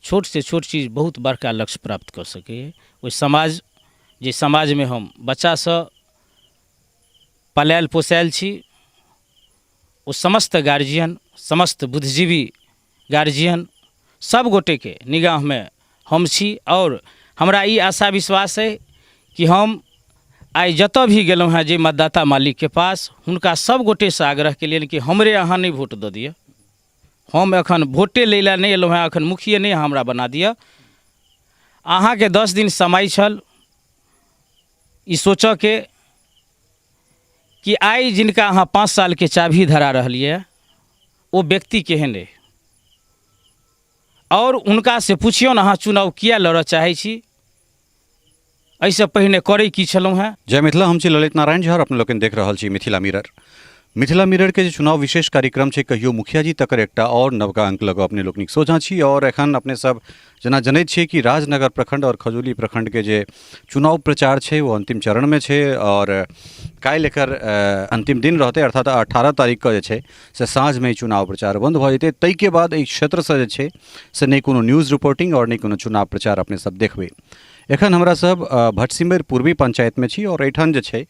छोटसँ छोट चीज बहुत बड़का लक्ष्य प्राप्त कऽ सकैए। ओहि समाज जे समाजमे हम बच्चासँ पलायल पोसायल छी, ओ समस्त गार्जियन, समस्त बुद्धिजीवी गार्जियन सब गोटेके निगाहमे हम छी। आओर हमरा ई आशा विश्वास अइ कि हम आइ जतऽ भी गेलहुँ हेँ जे मतदाता मालिकके पास, हुनका सब गोटेसँ आग्रह केलियनि कि हमरे अहाँ नहि वोट दऽ दिअ, हम एखन वोटे लै लए नहि एलहुँ हेँ, एखन मुखिये नहि अहाँ हमरा बना दिअ। अहाँके 10 दिन समय छल ई सोचऽके कि आइ जिनका अहाँ 5 सालके चाभी धरा रहलियै ओ व्यक्ति केहन अइ, आओर हुनकासँ पुछियौन अहाँ चुनाव किया लड़ऽ चाहै छी, एहिसँ पहिने करै की छलहुँ हेँ। जय मिथिला, हम छी ललित नारायण झा और अपने लोकनि देख रहल छी मिथिला मिरर। मिथिला मिरर के जे चुनाव विशेष कार्यक्रम छै कहियो मुखिया जी, तकर एकटा और नवका अंक लऽ कऽ अपने लोकनिक सोझाँ छी। और एखन अपने सब जेना जनैत छियै कि राजनगर प्रखंड और खजौली प्रखंड के जे चुनाव प्रचार छै ओ अंतिम चरण में छै और काल्हि एकर अंतिम दिन रहतै, अर्थात 18 तारीख के जे छै से साँझ में ई चुनाव प्रचार बंद भऽ जेतै। ताहिके बाद एहि क्षेत्रसँ जे छै से नहि कोनो न्यूज़ रिपोर्टिंग और नहि कोनो चुनाव प्रचार अपने सब देखबै। एखन हमरा सब भटसिमैर पूर्वी पंचायत में छी और एहिठाम जे छै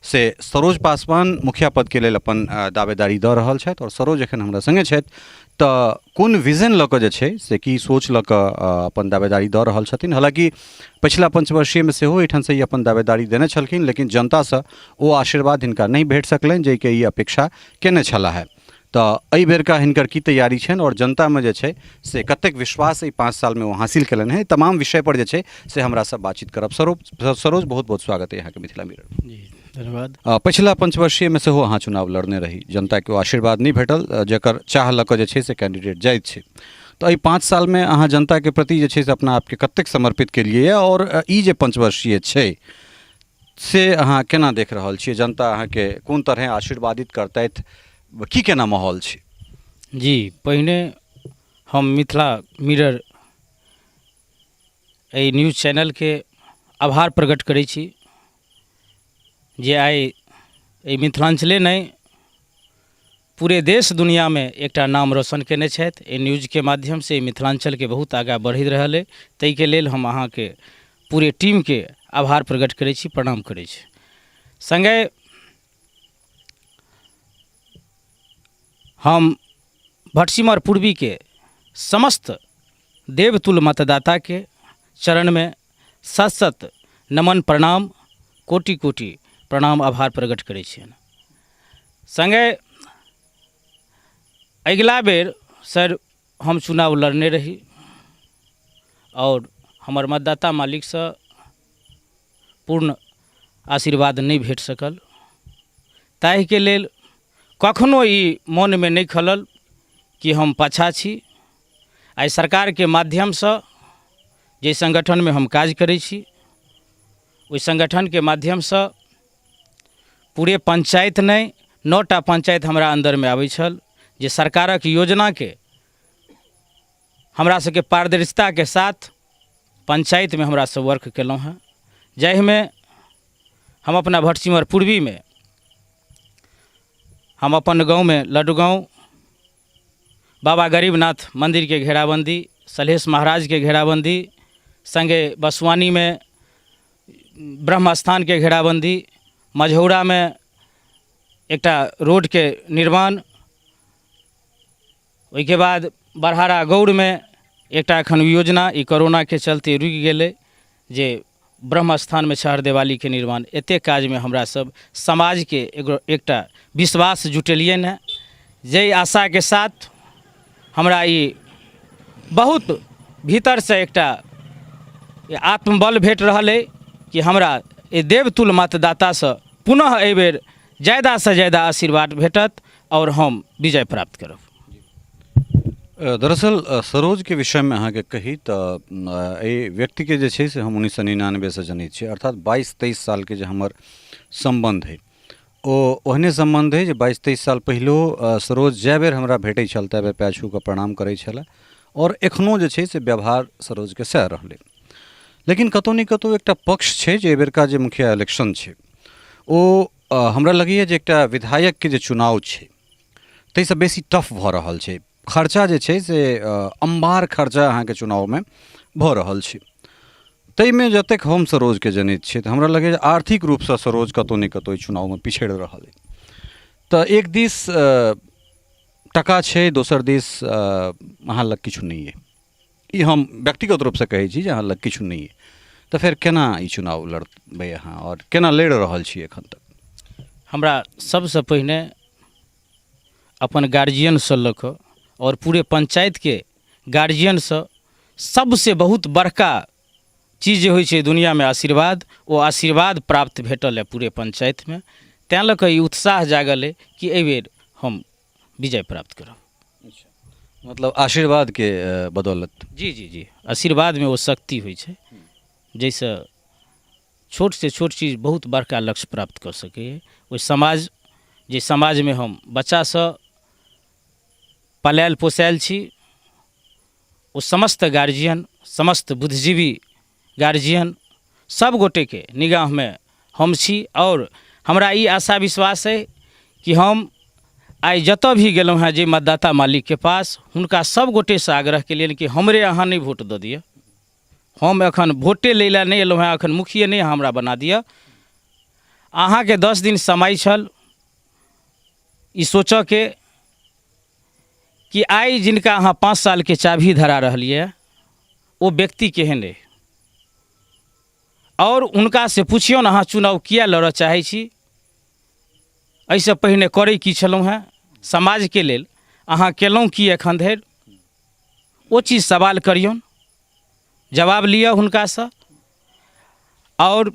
से सरोज पासवान मुखिया पदके लेल अपन दावेदारी दऽ रहल छथि और सरोज एखन हमरा सङ्गे छथि। तऽ कोन विजन लऽ कऽ जे छै से की सोच लऽ कऽ अपन दावेदारी दऽ रहल छथिन, हालाँकि पछिला पंचवर्षीयमे सेहो एहिठामसँ ई अपन दावेदारी देने छलखिन, लेकिन जनतासँ ओ आशीर्वाद हिनका नहि भेट सकलनि जाहिके ई अपेक्षा केने छलाह। तऽ एहि बेरका हिनकर की तैयारी छनि आओर जनतामे जे छै से कतेक विश्वास एहि 5 सालमे ओ हासिल केलनि हेँ, तमाम विषयपर जे छै से हमरा सब बातचीत करब। सरोज, बहुत बहुत स्वागत है अहाँके मिथिला मिरर। जी धन्यवाद। पछिला पंचवर्षीयमे सेहो अहाँ चुनाव लड़ने रही, जनताके ओ आशीर्वाद नहि भेटल जकर चाह लऽ कऽ जे छै से कैंडिडेट जाइत छै। तऽ एहि 5 सालमे अहाँ जनताके प्रति जे छै से अपना आपके कतेक समर्पित केलियै आओर ई जे पंचवर्षीय छै से अहाँ केना देख रहल छियै, जनता अहाँके कोन तरहे आशीर्वादित करतथि, की केना माहौल छै? जी पहिने हम मिथिला मिरर एहि न्यूज चैनलके आभार प्रकट करै छी जे आइ एहि मिथिलाञ्चले नहि पूरे देश दुनिआँमे एकटा नाम रोशन कयने छथि। एहि न्यूजके माध्यमसँ ई मिथिलाञ्चलके बहुत आगाँ बढ़ि रहल अइ, ताहिके लेल हम अहाँके पूरे टीमके आभार प्रकट करै छी, प्रणाम करै छी। सङ्गे हम भटसिमर पूर्वीके समस्त देवतुल्य मतदाताके चरणमे सत सत नमन प्रणाम, कोटि कोटि प्रणाम आभार प्रकट करै छियनि। सङ्गे अगिला बेर सर हम चुनाव लड़ने रही आओर हमर मतदाता मालिकसँ पूर्ण आशीर्वाद नहि भेट सकल, ताहिके लेल कखनो ई मोनमे नहि खलल कि हम पाछाँ छी। आइ सरकारके माध्यमसँ जाहि सङ्गठनमे हम काज करै छी ओहि सङ्गठनके माध्यमसँ पूरे पञ्चायत नहि 9टा पञ्चायत हमरा अन्दरमे आबै छल जे सरकारक योजनाके हमरा सबके पारदर्शिताके साथ पञ्चायतमे हमरा सब वर्क केलहुँ हेँ, जाहिमे हम अपना भटसिमर पूर्वीमे हम अपन गाँवमे लड्डू बाबा गरीबनाथ मन्दिरके घेराबन्दी, सलहेश महाराजके घेराबन्दी, सङ्गे बसवानीमे ब्रह्म स्थानके घेराबन्दी, मझौरामे एकटा रोडके निर्माण, ओहिके बाद बरहारा गौरमे एकटा एखन योजना ई कोरोनाके चलते रुकि गेलै जे ब्रह्म स्थानमे छहर देवालीके निर्माण। एतेक काजमे हमरा सब समाजके एगो एकटा विश्वास जुटेलियनि हेँ, जाहि आशाके साथ हमरा ई बहुत भीतरसँ एकटा आत्मबल भेट रहल अइ कि हमरा एहि देवतुल्य मतदातासँ पुनः एहिबेर ज्यादासँ ज्यादा आशीर्वाद भेटत आओर हम विजय प्राप्त करब। दरअसल सरोजके विषयमे अहाँके कही तऽ एहि व्यक्तिके जे छै से हम 1999सँ जनैत छी, अर्थात 22-23 सालके जे हमर सम्बन्ध अइ ओ ओहने सम्बन्ध अइ जे 22-23 साल पहिलो सरोज जए बेर हमरा भेटै छल तए बेर पएर छू कऽ प्रणाम करै छलए आओर एखनो जे छै से व्यवहार सरोजके सएह रहलै। लेकिन कतहु ने कतहु एकटा पक्ष छै जे एहिबेरका जे मुखिया इलेक्शन छै ओ हमरा लगैए जे एकटा विधायकके जे चुनाव छै ताहिसँ बेसी टफ भऽ रहल छै। खर्चा जे छै से अम्बार खर्चा अहाँके चुनावमे भऽ रहल छै। ताहिमे जतेक हम सरोजके जनैत छियै तऽ हमरा लगैए आर्थिक रूपसँ सरोज कतहु ने कतहु एहि चुनावमे पिछड़ि रहल अइ। तऽ एक दिस टका छै, दोसर दिस अहाँ लग किछु नहि अइ। ई हम व्यक्तिगत रूपसँ कहै छी जे अहाँ लग किछु नहि अइ, तऽ फेर केना ई चुनाव लड़बै अहाँ आओर केना लड़ि रहल छी एखन तक? हमरा सबसँ पहिने अपन गार्जियनसँ लऽ कऽ आओर पूरे पञ्चायतके गार्जियनसँ सबसँ बहुत बड़का चीज जे होइ छै दुनिआँमे आशीर्वाद, ओ आशीर्वाद प्राप्त भेटल अइ पूरे पञ्चायतमे। तैँ लऽ कऽ ई उत्साह जागल अइ कि एहिबेर हम विजय प्राप्त करब। मतलब आशीर्वादके बदौलत? जी जी जी, आशीर्वादमे ओ शक्ति होइ छै जाहिसँ छोटसँ छोट चीज बहुत बड़का लक्ष्य प्राप्त कऽ सकैए। ओहि समाज, जे समाजमे हम बच्चासँ पलायल पोसायल छी, ओ समस्त गार्जियन, समस्त बुद्धिजीवी गार्जियन सब गोटेके निगाहमे हम छी। आओर हमरा ई आशा विश्वास अइ कि हम आइ जतऽ भी गेलहुँ हेँ जे मतदाता मालिकके पास, हुनका सब गोटेसँ आग्रह केलियनि कि हमरे अहाँ नहि वोट दऽ दिअ, हम एखन वोटे लै लए नहि एलहुँ हेँ, एखन मुखिये नहि हमरा बना दिअ। अहाँके 10 दिन समय छल ई सोचऽके कि आइ जिनका अहाँ 5 सालके चाभी धरा रहलियै ओ व्यक्ति केहन अइ, आओर हुनकासँ पुछियौन अहाँ चुनाव किए लड़ऽ चाहै छी, एहिसँ पहिने करै की छलहुँ हेँ, समाजके लेल अहाँ केलहुँ की एखन धरि, ओ चीज सवाल करियौन, जवाब लिअ हुनकासँ। आओर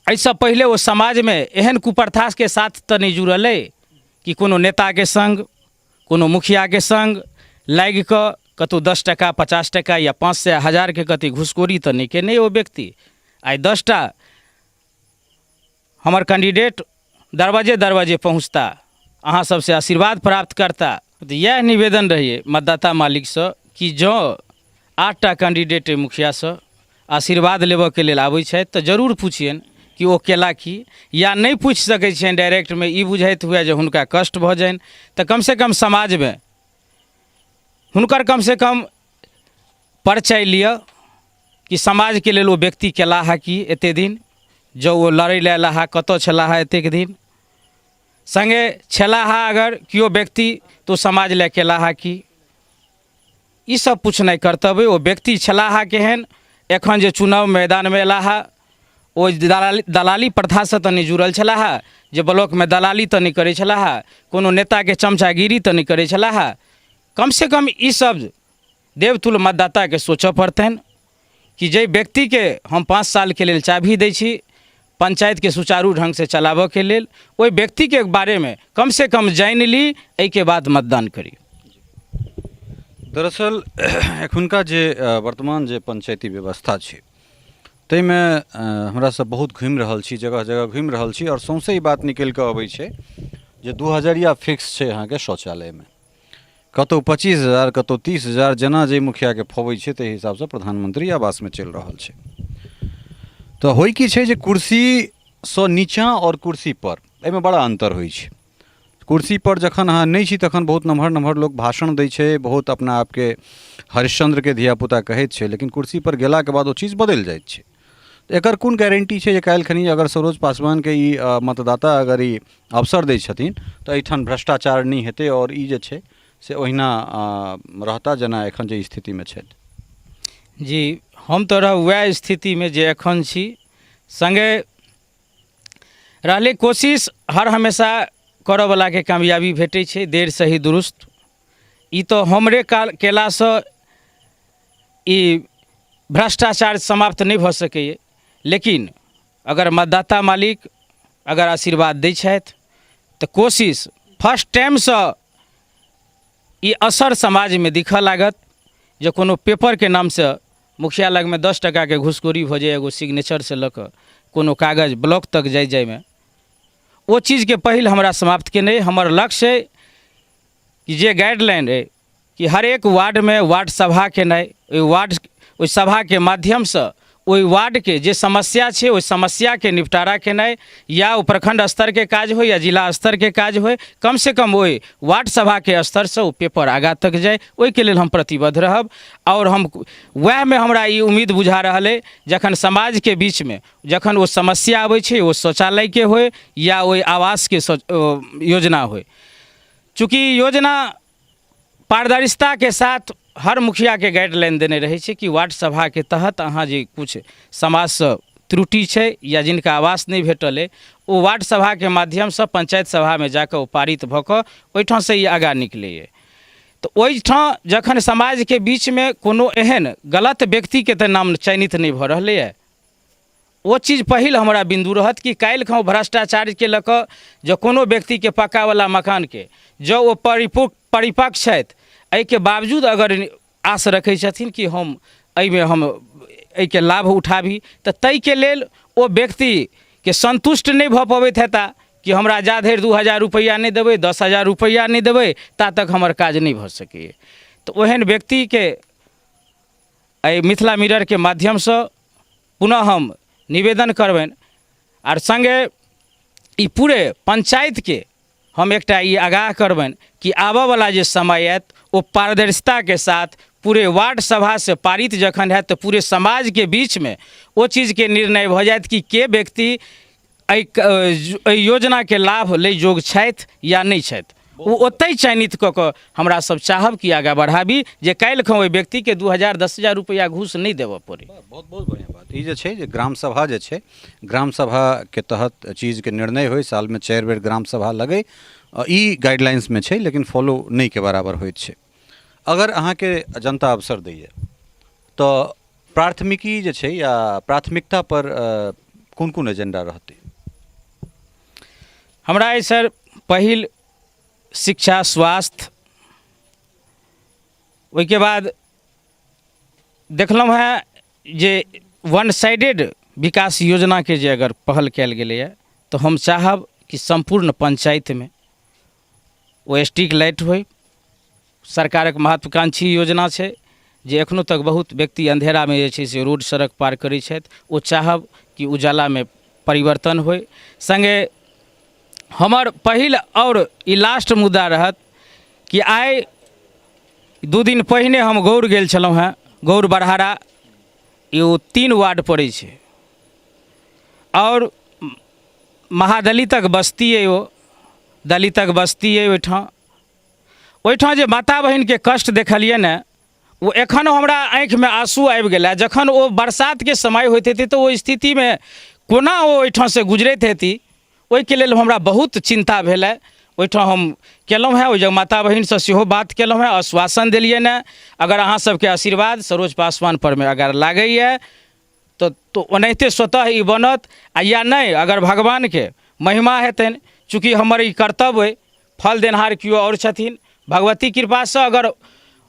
एहिसँ पहिले ओ समाजमे एहन कुप्रथाके साथ तऽ नहि जुड़ल अइ कि कोनो नेताके सङ्ग कोनो मुखियाके सङ्ग लागि कऽ कतहु 10 टका 50 टका या 500 हजारके कतै घुसखोरी तऽ नहि केने ओ व्यक्ति। आइ 10टा हमर कैंडिडेट दरवाजे दरवाजे पहुँचता, अहाँ सबसँ आशीर्वाद प्राप्त करता। तऽ इएह निवेदन रहैए मतदाता मालिकसँ कि जँ 8टा कैंडिडेट एहि मुखियासँ आशीर्वाद लेबऽके लेल आबै छथि तऽ जरूर पुछियनि कि ओ केला की, या नहि पूछि सकै छियनि डायरेक्टमे ई बुझाइत हुए जे हुनका कष्ट भऽ जानि, तऽ कमसँ कम समाजमे हुनकर कमसँ कम परिचय लिअ कि समाजके लेल ओ व्यक्ति केला है कि एते दिन, जँ ओ लड़ै लए अयला है कतऽ छलाह है एतेक दिन, सङ्गे छलाह है अगर केओ व्यक्ति तऽ ओ समाज लए केला है कि, ई सब पूछनाइ कर्तव्य। ओ व्यक्ति छलाह है केहन, एखन जे चुनाव मैदानमे अयला है ओ दलाली प्रथासँ तऽ नहि जुड़ल छलाह है, जे ब्लॉकमे दलाली तऽ नहि करै छलाह है, कोनो नेताके चमचागिरी तऽ नहि करै छलाह है। कमसँ कम ई सब देवतुल्य मतदाताके सोचऽ पड़तनि कि जाहि व्यक्तिके हम 5 सालके लेल चाभी दै छी पञ्चायतके सुचारू ढङ्गसँ चलाबऽके लेल, ओहि व्यक्तिके बारेमे कमसँ कम जानि ली, एहिके बाद मतदान करी। दरअसल एखुनका जे वर्तमान जे पञ्चायती व्यवस्था छै ताहिमे हमरा सब बहुत घुमि रहल छी, जगह जगह घुमि रहल छी आओर सौंसे ई बात निकलि कऽ अबै छै जे 2000 फिक्स छै अहाँके शौचालयमे, कतहु 25,000 कतहु 30,000, जेना जाहि मुखियाके फबै छै ताहि हिसाबसँ प्रधानमंत्री आवासमे चलि रहल छै। तऽ होइ की छै जे कुर्सीसँ नीचाँ आओर कुर्सीपर एहिमे बड़ा अन्तर होइ छै। कुर्सीपर जखन अहाँ नहि छी तखन बहुत नमहर नमहर लोक भाषण दै छै, बहुत अपना आपके हरिश्चन्द्रके धियापुता कहैत छै, लेकिन कुर्सीपर गेलाके बाद ओ चीज बदलि जाइत छै। एकर कोन गारंटी छै जे काल्हि खनी अगर सरोज पासवानके ई मतदाता अगर ई अवसर दै छथिन तऽ एहिठाम भ्रष्टाचार नहि हेतै आओर ई जे छै से ओहिना रहता जेना एखन जे स्थितिमे छथि? जी, हम तऽ रहब वएह स्थितिमे जे एखन छी। सङ्गे रहलै कोशिश हर हमेशा करऽवलाके कामयाबी भेटै छै, देर सही दुरुस्त। ई तऽ हमरे काल केलासँ ई भ्रष्टाचार समाप्त नहि भऽ सकैए, लेकिन अगर मतदाता मालिक अगर आशीर्वाद दै छथि तऽ कोशिश फर्स्ट टाइमसँ ई असर समाजमे दिखऽ लागत जे कोनो पेपरके नामसँ मुखिया लगमे 10 टकाके घुसखोरी भऽ जाए, एगो सिग्नेचरसँ लऽ कऽ कोनो कागज ब्लॉक तक जाइ जाइमे, ओ चीजके पहिल हमरा समाप्त केनाइ हमर लक्ष्य अइ। कि जे गाइडलाइन अइ कि हरेक वार्डमे वार्ड सभा केनाइ, ओहि वार्ड ओहि सभाके माध्यमसँ ओहि वार्डके जे समस्या छै ओहि समस्याके निपटारा केनाइ, या ओ प्रखण्ड स्तरके काज होइ या जिला स्तरके काज होइ, कमसँ कम ओहि वार्ड सभाके स्तरसँ ओ पेपर आगाँ तक जाय, ओहिके लेल हम प्रतिबद्ध रहब। आओर हम वएहमे हमरा ई उम्मीद बुझा रहल अइ, जखन समाजके बीचमे जखन ओ समस्या अबै छै, ओ शौचालयके होइ या ओहि आवासके योजना होइ, चूँकि योजना पारदर्शिताके साथ हर मुखियाके गाइडलाइन देने रहै छै कि वार्ड सभाके तहत अहाँ जे किछु समाजसँ त्रुटि छै या जिनका आवास नहि भेटल अइ, ओ वार्ड सभाके माध्यमसँ पञ्चायत सभामे जाकऽ ओ पारित भऽ कऽ ओहिठामसँ ई आगाँ निकलैए। तऽ ओहिठाम जखन समाजके बीचमे कोनो एहन गलत व्यक्तिके तऽ नाम चयनित नहि भऽ रहलैए, ओ चीज पहिल हमरा बिन्दु रहत कि काल्हि खन भ्रष्टाचारके लऽ कऽ जँ कोनो व्यक्तिके पक्कावला मकानके जँ ओ परिपक्व छथि, एहिके बावजूद अगर आस रखै छथिन कि हम एहिमे हम एहिके लाभ उठाबी, तऽ ताहिके लेल ओ व्यक्तिके सन्तुष्ट नहि भऽ पबैत हेता कि हमरा जा धरि 2000 रुपैआ नहि देबै, 10,000 रुपैआ नहि देबै, ता तक हमर काज नहि भऽ सकैए। तऽ ओहन व्यक्तिके एहि मिथिला मिररके माध्यमसँ पुनः हम निवेदन करबनि। आर सङ्गे ई पूरे पञ्चायतके हम एकटा ई आगाह करबनि कि आबऽवला जे समय आयत ओ पारदर्शिताके साथ पूरे वार्ड सभासँ पारित जखन हैत तऽ पूरे समाजके बीचमे ओ चीजके निर्णय भऽ जायत कि के व्यक्ति एहि योजनाके लाभ लै योग्य छथि या नहि छथि। ओ ओतहि चयनित कऽ कऽ हमरा सब चाहब कि आगाँ बढ़ाबी, जे काल्हि खन ओहि व्यक्तिके 2000 10,000 रुपैआ घूस नहि देबऽ पड़ै। बहुत बहुत बढ़िआँ बात ई जे छै जे ग्राम सभा जे छै, ग्राम सभाके तहत चीजके निर्णय होइ, सालमे 4 बेर ग्राम सभा लगै, ई गाइडलाइंसमे छै, लेकिन फॉलो नहिके बराबर होइत छै। अगर अहाँके जनता अवसर दैए तऽ प्राथमिकी जे छै या प्राथमिकता पर कोन कोन एजेंडा रहतै? हमरा अइ सर पहिल शिक्षा, स्वास्थ्य, ओहिके बाद देखलहुँ हेँ जे वन साइडेड विकास योजनाके जे अगर पहल कयल गेलैए तऽ हम चाहब कि सम्पूर्ण पञ्चायतमे ओ स्ट्रीट लाइट होइ। सरकारक महत्वाकांक्षी योजना छै जे एखनो तक बहुत व्यक्ति अन्धेरामे जे छै से रोड सड़क पार करै छथि, ओ चाहब कि उजालामे परिवर्तन होइ। सङ्गे हमर पहिल आओर ई लास्ट मुद्दा रहत कि आइ 2 दिन पहिने हम गौर गेल छलहुँ हेँ, गौर बरहारा, ई ओ 3 वार्ड पड़ै छै आओर महादलितक बस्ती अइ, ओ दलितक बस्ती अइ। ओहिठाम जे माता बहिनके कष्ट देखलियै ने, ओ एखनो हमरा आँखिमे आँसू आबि गेलै। जखन ओ बरसातके समय होइत हेतै तऽ ओ स्थितिमे कोना ओ ओहिठामसँ गुजरैत हेती, ओहिके लेल हमरा बहुत चिन्ता भेलै। ओहिठाम हम केलहुँ हेँ, ओहि जगह माता बहिनसँ सेहो बात केलहुँ हेँ, आश्वासन देलियनि हेँ, अगर अहाँ सबके आशीर्वाद सरोज पासवान परमे अगर लागैए तऽ ओनाहिते स्वतः ई बनत, आ या नहि अगर भगवानके महिमा हेतनि, चूँकि हमर ई कर्तव्य अइ, फल देनहार केओ आओर छथिन, भगवती कृपासँ अगर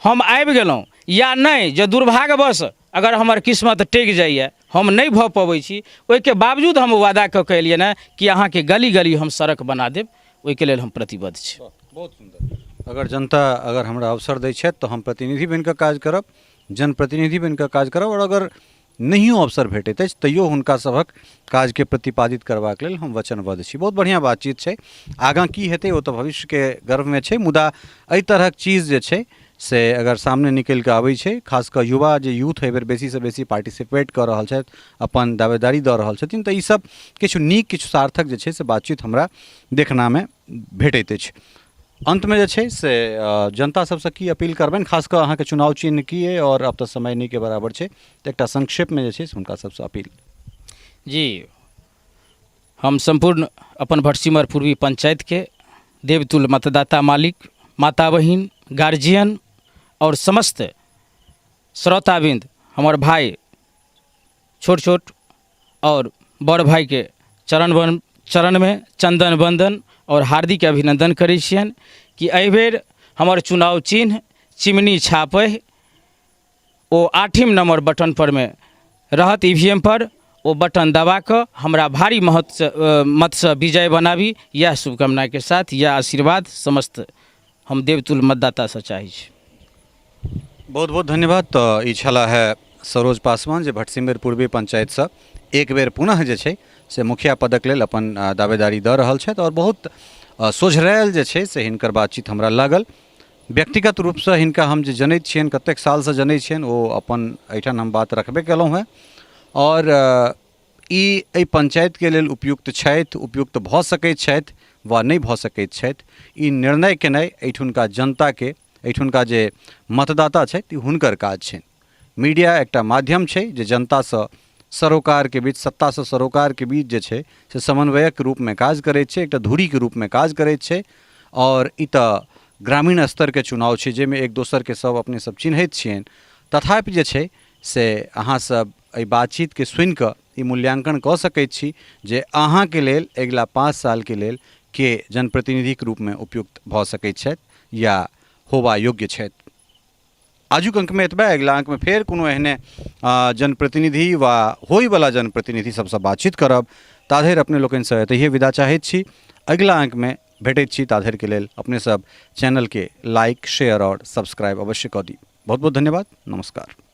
हम आबि गेलहुँ या नहि, जे दुर्भाग्यवश अगर हमर किस्मत टेक जाइए, हम नहि भऽ पबै छी, ओहिके बावजूद हम वादा कऽ कऽ एलियनि हेँ कि अहाँके गली गली हम सड़क बना देब, ओहिके लेल हम प्रतिबद्ध छी। बहुत सुन्दर। अगर जनता अगर हमरा अवसर दै छथि तऽ हम प्रतिनिधि बनिकऽ काज करब, जनप्रतिनिधि बनिकऽ काज करब, आओर अगर नहियो अवसर भेटैत अछि तैयो हुनका सभक काजके प्रतिपादित करबाक लेल हम वचनबद्ध छी। बहुत बढ़िआँ बातचीत छै। आगाँ की हेतै ओ तऽ भविष्यके गर्भमे छै, मुदा एहि तरहक चीज जे छै से अगर सामने निकलि कऽ अबै छै, खास कऽ युवा जे यूथ एहिबेर बेसीसँ बेसी पार्टिसिपेट कऽ रहल छथि, अपन दावेदारी दऽ रहल छथिन, तऽ ईसभ किछु नीक किछु सार्थक जे छै से बातचीत हमरा देखनामे भेटैत अछि। अन्तमे जे छै से जनता सबसँ की अपील करबनि, खास कऽ अहाँके चुनाव चिन्ह की अइ, आओर आब तऽ समय नहिके बराबर छै, तऽ एकटा संक्षेपमे जे छै से हुनका सबसँ अपील। जी, हम सम्पूर्ण अपन भटसिमर पूर्वी पञ्चायतके देवतुल मतदाता मालिक, माता बहिन, गार्जियन आओर समस्त श्रोताबिन्द, हमर भाइ छोट छोट आओर बड़ भाइके चरणमे चन्दन वन्दन आओर हार्दिक अभिनन्दन करै छियनि कि एहिबेर हमर चुनाव चिन्ह चिमनी छाप अइ, ओ 8 नम्बर बटन परमे रहत ई वी एम पर, ओ बटन दबा कऽ हमरा भारी मतसँ विजय बनाबी, इएह शुभकामनाके साथ इएह आशीर्वाद समस्त हम देवतुल मतदातासँ चाहै छी। बहुत बहुत धन्यवाद। तऽ ई छलाह है सरोज पासवान जे भटसिमैर पूर्वी पंचायतसँ एक बेर पुनः जे छै से मुखिया पदक लेल अपन दावेदारी दऽ रहल छथि आओर बहुत सोझरायल जे छै से हिनकर बातचीत हमरा लागल। व्यक्तिगत रूपसँ हिनका हम जे जनैत छियनि, कतेक सालसँ जनैत छियनि, ओ अपन एहिठाम हम बात रखबे केलहुँ हेँ आओर ई एहि पञ्चायतके लेल उपयुक्त छथि, उपयुक्त भऽ सकैत छथि वा नहि भऽ सकैत छथि, ई निर्णय केनाइ एहिठुनका जनताके, एहिठुनका जे मतदाता छथि, ई हुनकर काज छनि। मीडिया एकटा माध्यम छै जे जनतासँ सरोकारके बीच, सत्तासँ सरोकारके बीच जे छै से समन्वयक रूपमे काज करैत छै, एकटा धुरीके रूपमे काज करैत छै। आओर ई तऽ ग्रामीण स्तरके चुनाव छै जाहिमे एक दोसरके सब अपने सब चिन्हैत छियनि, तथापि जे छै से अहाँसब एहि बातचीतके सुनिकऽ ई मूल्याङ्कन कऽ सकैत छी जे अहाँके लेल अगिला 5 सालके लेल के जनप्रतिनिधिके रूपमे उपयुक्त भऽ सकैत छथि या होबा योग्य छथि। आजुक अंकमे एतबे। अगिला अंकमे फेर कोनो एहने जनप्रतिनिधि वा होइवला जनप्रतिनिधि सबसँ बातचीत करब। ताधरि अपने लोकनिसँ एतहिए विदा चाहैत छी। अगिला अंकमे भेटैत छी, ताधरिके लेल अपने सब चैनलके लाइक, शेयर आओर सब्सक्राइब अवश्य कऽ दी। बहुत बहुत धन्यवाद, नमस्कार।